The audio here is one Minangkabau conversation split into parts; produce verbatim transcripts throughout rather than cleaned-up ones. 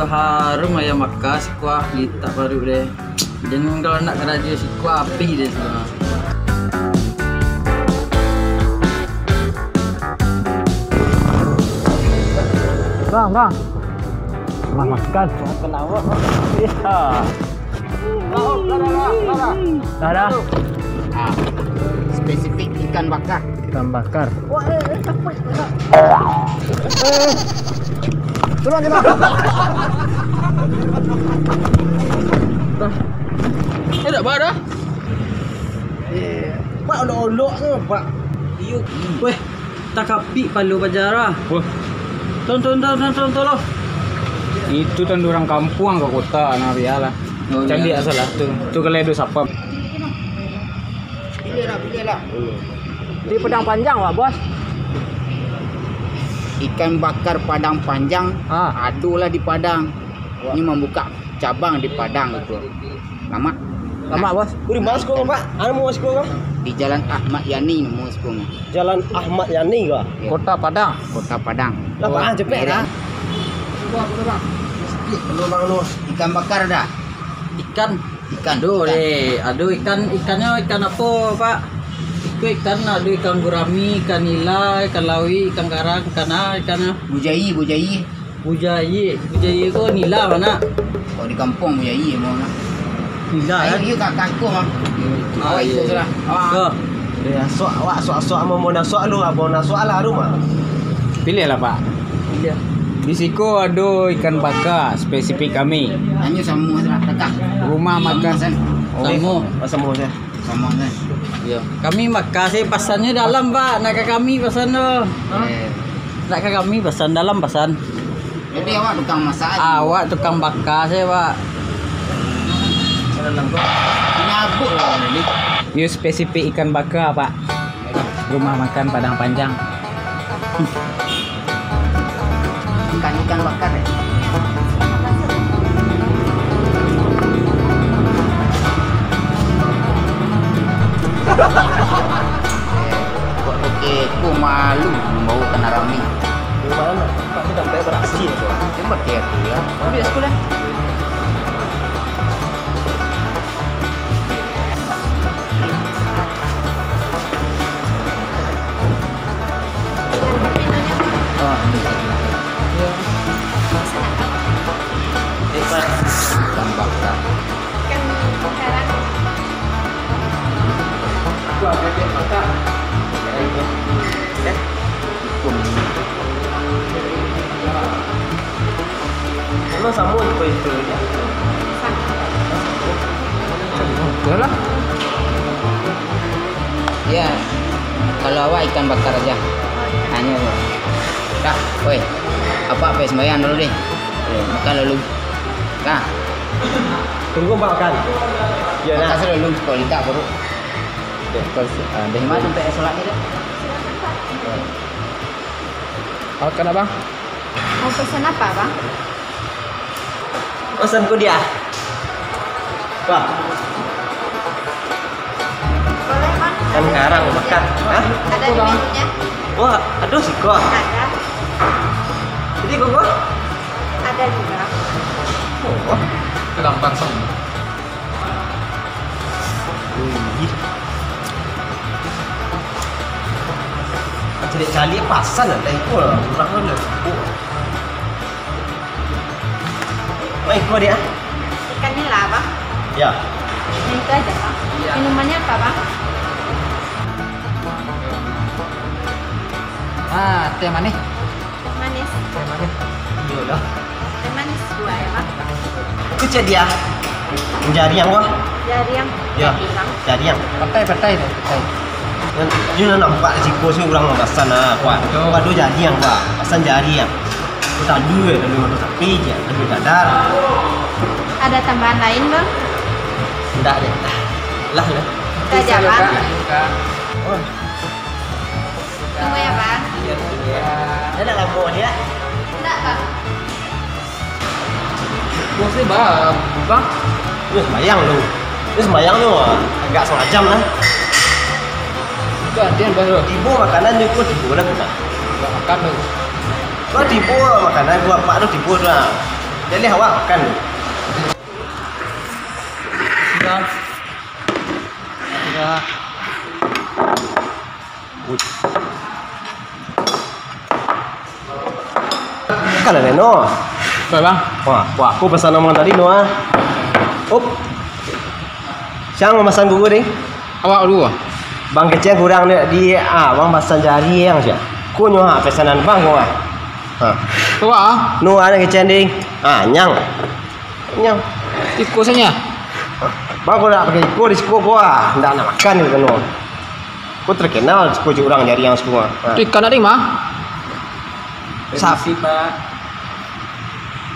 Harum ayam bakar sikuah litak paruik deh. Jan kalau nak karajo sikuah, abih deh sikuah. Bang, bang. Lah makan. Makan awak, Bang. Iya. Dah, dah. Ah, spesifik ikan bakar. Ikan bakar. Wah, eh, eh, capek. Turun, turun. Eh, dak apa dah? Eh, Pak, olok-olok tu, Pak. Iyo. Weh, takapik palo paja lah. Wah. Turun, turun, turun, turun, turun, turun. Itu kan urang kampuang ka kota, nah, bialah. Oh, caliak salah tu. Tu kalau ado sapam. Pilih lah, pilih lah. Di Padang Panjang, Pak Bos. Ikan bakar Padang Panjang, ah, ado lah di Padang. Ini mambuka cabang di Padang itu. Lamak. Lamak, Bos. Di ma siko, Pak? Anu, ma siko, Pak? Di Jalan Ahmad Yani, ma siko. Jalan Ahmad Yani ko? Iya. Kota Padang. Kota Padang. Lah, Pak, cepek lah. Ikan bakar dah. Ikan. Ikan. Ado, ikan. Deh, ado ikan, ikannyo ikan apo, Pak? Iko ikan, ado ikan gurami, ikan nila, ikan lawik, ikan karang, ikan a, ikan a. Bujaie, bujaie. Bujaie, bujaie ko nila ma nak? Kalau di kampuang bujaie, mau nak. Nila, eh? Iyo, kakak ko, Bang. Ah, awak iyo, iko sudah. Awak. Ko. Eh, asuak, awak asuak-asuak, amun asuak lu, abang asuak lah rumah. Pilih lah, Pak. Iya. Di siko ado ikan bakar spesifik kami. Hanyo samo sudah, kakak. Rumah makan. Samo. Oh, samo sudah. Samo kan? Iyo. Kami bakar se, pasannyo dalam, Pak. Nak ka kami pasan tu. Eh. Nak ka kami pasan, dalam pasan. Jadi awak tukang masak aja? Awak tukang bakar se, Pak. Nyabuk lah ni. Iyo spesifik ikan bakar, Pak. Rumah makan Padang Panjang. Ikan-ikan bakar, ya? Kok oke, ku malu membawa kena rami. Gimana? Pasti sampai beraksi ya, Bang? Dia pakai aku ya. Tapi ya, sekolah. Emang samo iko itu? Samo. Yolah. Ya, kalau awak ikan bakar aja. Hanya dah, oi. Apa, apa sembahyang dulu deh. Eh, makan dulu. Nah. Tunggu makan. Ya, nah. Makan dulu, kalau tidak, baru. Dari mana sampai sholat ni, deh? Makan, Abang? Mau pesan apa, Bang? Pesan ku dia. Wah. Boleh, Bang. Kan sekarang makan. Hah? Ada di menunya. Wah, aduh, siko. Ada. Jadi, kok gua? Ada juga. Oh. Gampang sama. Wih. Cari-cari pasan lah, dah itu lah. Kurang mana? Oh. Baik, kau dia. Ikan nila, Bang. Ya. Yang itu aja, Bang. Iya. Minumannya apa, Bang? Ah, teh manis. Manis. Teh manis. Iyo dah. Teh manis dua ya, Bang? Itu cek dia. Jariang, wah. Jariang. Ya. Jariang. Jariang. Patai, patai tu, patai. Ini lah nampak di siko si urang mamasan, ah, kuat. Betul. Kuat tu jariang, kuat. Pasan jariang. Tadi, eh, tadi motor sapi je, tadi dadar. Ada tambahan lain, Bang? Ndak deh. Lah, lah. Itu aja, Bang. Oh. Tunggu ya, Bang. Iya, iya. Ada lampu dia? Enggak, Bang. Bos ni, Bang. Bang? Ini sembayang lu. Ini sembayang lu, ah, agak setengah jam lah. Itu artinya, Bang, lu. Tibo makanan ni, kok tibo lah, Bang? Enggak makan lu. Kok tibo makanan, gua apa tu tibo tu lah. Jaleh awak makan. Sudah. Sudah. Ui. Makan lah, Neno. Baik, Bang. Wah, wah, aku pesan abang tadi, no, ah. Up. Siang mamasan gugu, deh. Awak dulu, ah. Bang kecek kurang, deh, di, ah, bang pasan jari yang sia. Ku nyo, ah, pesanan bang, ku, ah. Ha. Coba, ah. No, anak kecek, deh. Ah, nyang. Nyang. Iko saja. Bang, kau nak pakai iko di siko, ku, ah. Ndak nak makan, ku, no. Ko terkenal siko jo urang jari yang siko, ah. Ha. Tu ikan tadi mah? Sa- Permisi, Pak.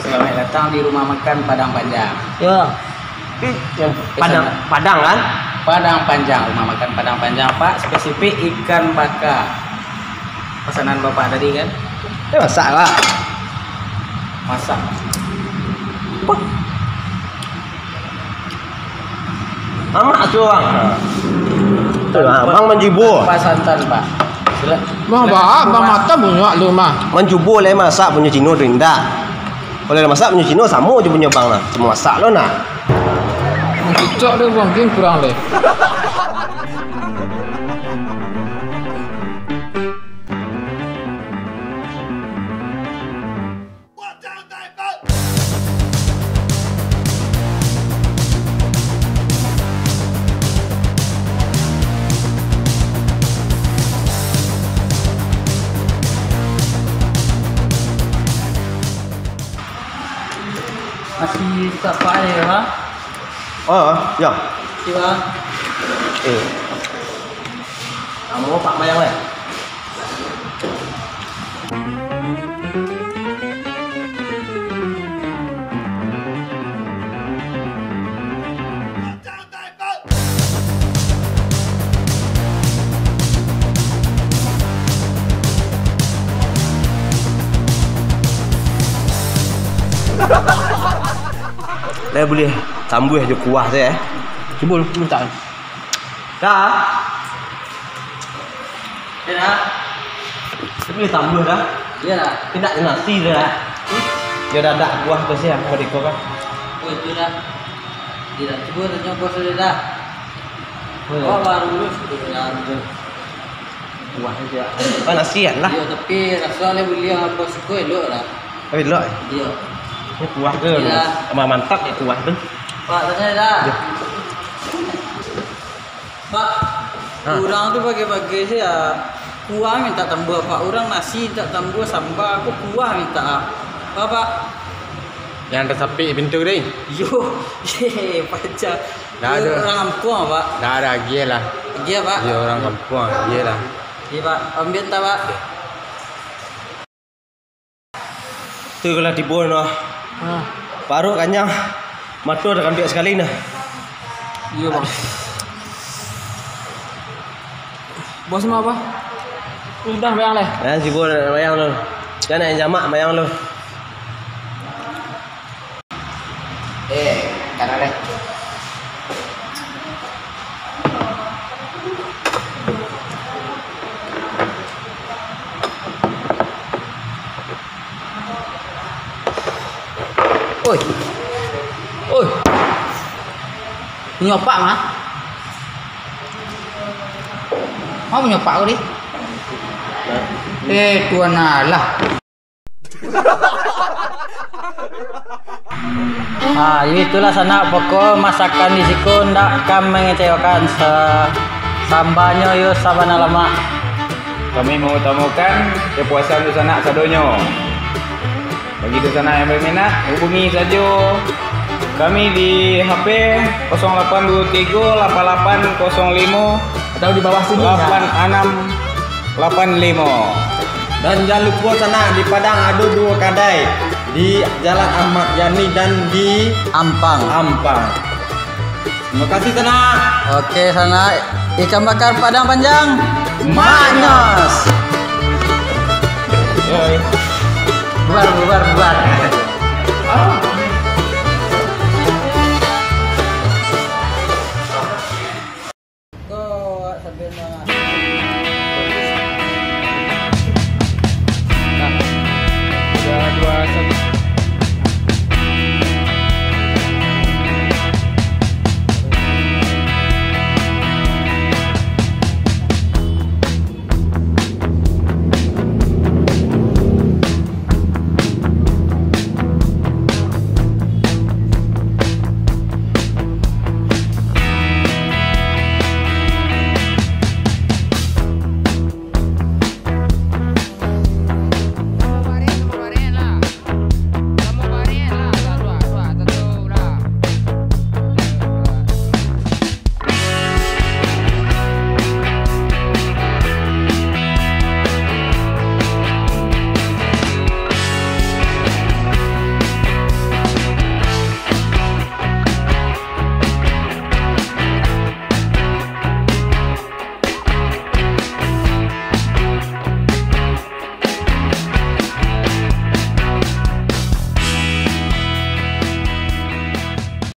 Selamat datang di rumah makan Padang Panjang. Yo. Tapi yang Padang, Padang, kan? Padang Panjang, rumah makan Padang Panjang, Pak. Spesifik ikan baka. Pesanan Bapak tadi, kan? Eh, masak, Pak. Masak. Apa? Amak tu, Bang. Tu lah, Bang manjibo. Tanpa santan, Pak. Sila-, Bang, sila-, bah, Bang, mata banyak lu, mah. Manjibo lai masak punyo Cino tu indak. Kalau masak punyo Cino, samo jo punyo Bang lah. Cuma masak lo nak. Cocok deh, Bang, gin kurang deh. Masih tak payah, ha? Ah, ya. Siwa. Eh. Kamu Pak Mayang, eh? Lai buliah tambuah jo kuah tu, eh. Cubo lu, mintak. Dah. Yo, dah. Tapi ditambuah dah. Iyo, dah. Indak jo nasi tu, dah. Hmm? Yo, dah, dah, kuah tu sih, aku di kau kan. Oh, itu dah. Iyo, dah. Cubo tanyo bos dulu, dah. Oh, iyo. Oh, baru lulus tu, dah. Kuah aja. Oh, nasi kan lah. Iyo, tapi raso lai buliah bos ko elok, dah. Oh, elok, eh? Iyo. Ini kuah tu. Iyo. Tambah mantap ya kuah tu. Pak, tanyo, dah. Iyo. Pak, ha. Urang tu pagi-pagi se, ah, kuah mintak tambuah, Pak. Urang nasi mintak tambuah, samba, ko kuah mintak, ah. Apo, Pak? Jan tasapik pintu tadi. Yo, ye, pacah. Ndak ado. Urang kampuang, Pak. Ndak ado, agiah lah. Agiah, Pak. Yo, urang kampuang, agiah lah. Iyo, Pak. Ambiak tak, Pak? Tu lah tibo no. Ha. Paruik kanyang, mato takambiak sakali nah. Iyo, Bang. Bos ma, Bang? Sudah, Bang, leh. Jan sibuk nak mayang lu. Jan nak jamak mayang lu. Eh, kanan, eh. Oi. Oi. Punyo apak mah? Ma punyo apak ko, Di? Eh, Tuhan Allah. Ah, itulah sanak, pokok masakan di siko ndak akan mangecewakan. Sa-, sambanyo yo sabana lamak. Kami mengutamakan kepuasan dunsanak sadonyo. Bagi dunsanak yang berminat, hubungi sajo kami di H P kosong lapan dua tiga lapan lapan kosong lima atau di bawah sini, nah. Lapan enam lapan limo. Dan jan lupo sanak, di Padang ado duo kadai, di Jalan Ahmad Yani dan di Ampang. Ampang. Terima kasih, sanak. Oke, sanak. Ikan bakar Padang Panjang. Maknyos. Yoi. Bubar, bubar, bubar. Ko, sambil ma-